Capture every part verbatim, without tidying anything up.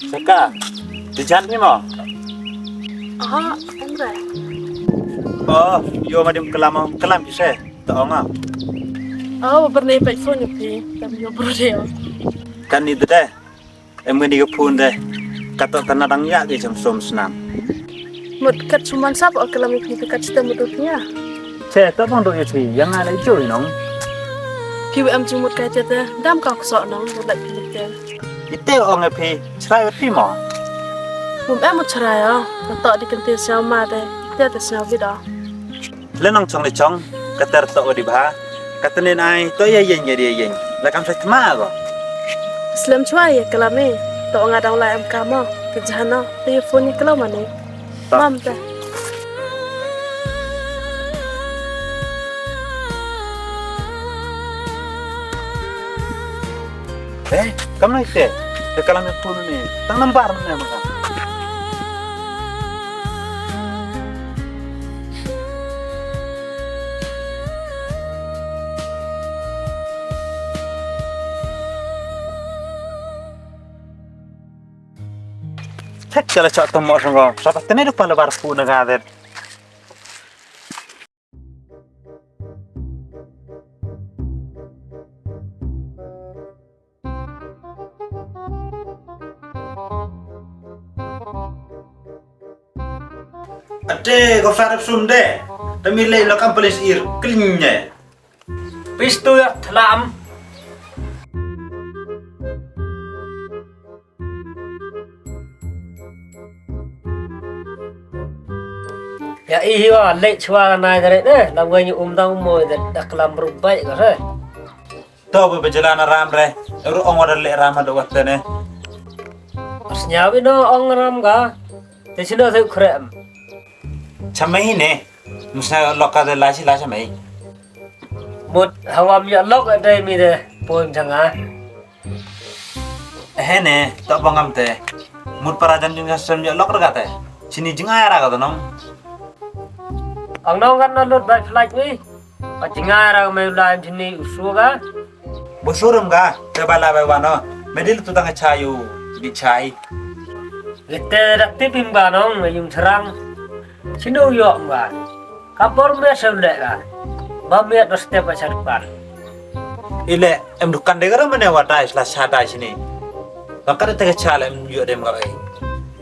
Saka, di jan ni mo? Aha, em re. Oh, yo ma dim kelam, kelam ki se, to nga. Oh, berne pait phone ni phi, tam yo bro de. Kan ni de. Em ni ka phone de. Kato tana dang ya ki cham som snam. Mut kat suman sap o kelam ki kat stem mut ya. Che, to bang do ya phi, yang ala jo nong. Ki em chu mut ka che te, dam ka so nong, mut la ki te. Ite ong e phi, chrai wa ti mo. Mum em chrai ya, ka to di kente siaw ma de, ite te siaw bida. Le nong chong le chong, ka ter to wa di bha. Ka tene nai, to ya yeng ya di yeng. La kam sa tma ko. Slem chwa ya kelam e, to nga dang la em ka mo, ke jahano, te phone ni kelam ani. Mam te. Eh, kam nai te. Te kelam e phone ni. Tang number ni ma ka. Thek chala chak tam mo song ko. Sa ta tene du pala bar phone na ka de. Ate ko farap sum de. Tami le lo kam polis ir klinye. Pistu ya tlam. Ya, i hiwa, le chwa nai dare ne, lam gai ni um dang mo de, da kelam bru bai ko he. To be bejela na ram re, eru ong wa da le ram da wat ne. Asnya wi no ong ram ga, te sino se krem. Chamai ne, musna loka de la si la chamai. Mut hawam ya lok de mi de, pon janga. He ne, to bangam te. Mut para jan jung ya sem ya lok rega te. Sini jingai ra ka nong. Ang nong kan na lut bai flight wi. Ka jingai ra me lai sini usu ga. Busurum ga, te bala bai wano. Medil tu tang chai u, di chai. Gete dak tipim ga nong, me yung serang. Sini u yok ga. Ka por me se le ga. Ba me to step a sarpan. Ile, em dukan de ga mane wa dai sla sa dai sini. Ka ka te ka cha le em yok dem ga bai.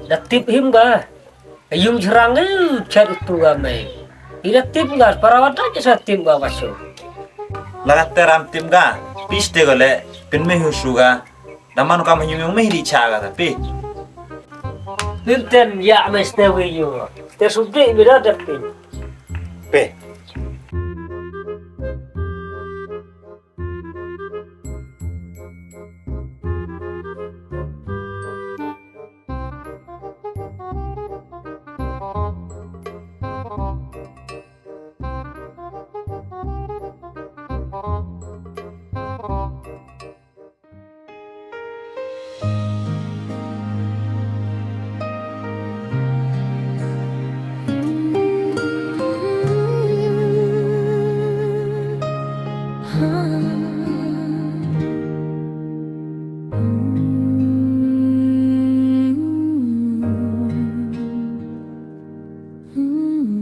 Dak tipim ga. Yung serang e, chat tu ga me. Ila tip ga, para wata ke sa tip ga baso. Laga teram tip ga, pis te gole, pin me hu su ga. Daman ka me yung me di cha ga tapi. Pin ten ya me ste we yung. Te su de mi da pin. Pe.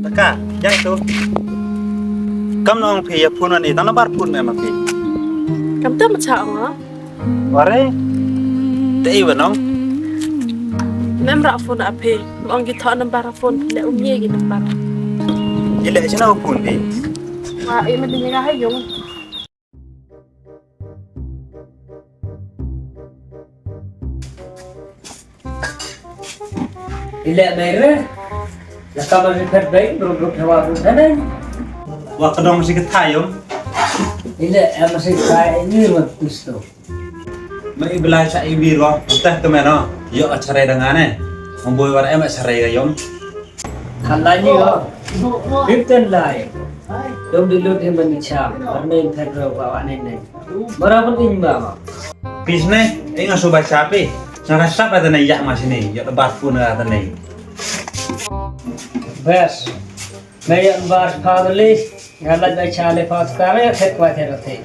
Taka, jai tu. Kam nong phi ya phone ani, tang number phone me ma phi. Kam ta ma cha nga. Ware. Te i wa nong. Mem ra phone a phi. Ong ki tha number phone le um ye ki number. Ile chana phone phi. Wa i ma ding nga ha yung. Ile mere, la ka ma ri phet bai, ru ru phewa ru thane. Wa ka dong si ka thayum. Ile, em si ka ini wa pisto. Ma i belai sa i biro, teh tu meno, yo a charai dangane. Mamboi war em a charai ga yom. Khalani yo. Fifteen lai. Dom di lut him ni cha. Arne in thar ro wa wa ne ne. Mara pun in ba ma. Pis ne, ing asu ba chapi. Sara sap ada ne yak ma sini, yak ba pun ada ne. Bes. Me yak ba fatherly, ngalat ba chale father kare, thek wa thek thek.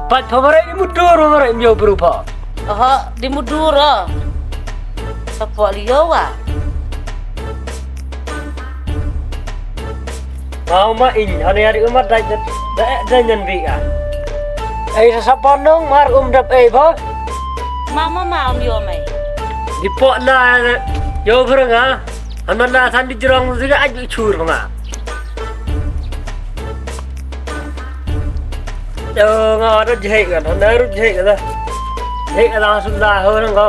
Pat pha barai di mudur, barai myo bru pha. Aha, di mudur ah. Sapo liyo wa. Mau ma in, ane ari umat dai dai dai nyan bi ah. Ei sa sapo nong mar um dap ei pha. Mama ma um yo mai. Di po la yo bru nga. Ano la san di jrong di ga aj chur nga. Yo nga da jhe ga, na ru jhe ga da. Jhe ga da sun da ho nang ko.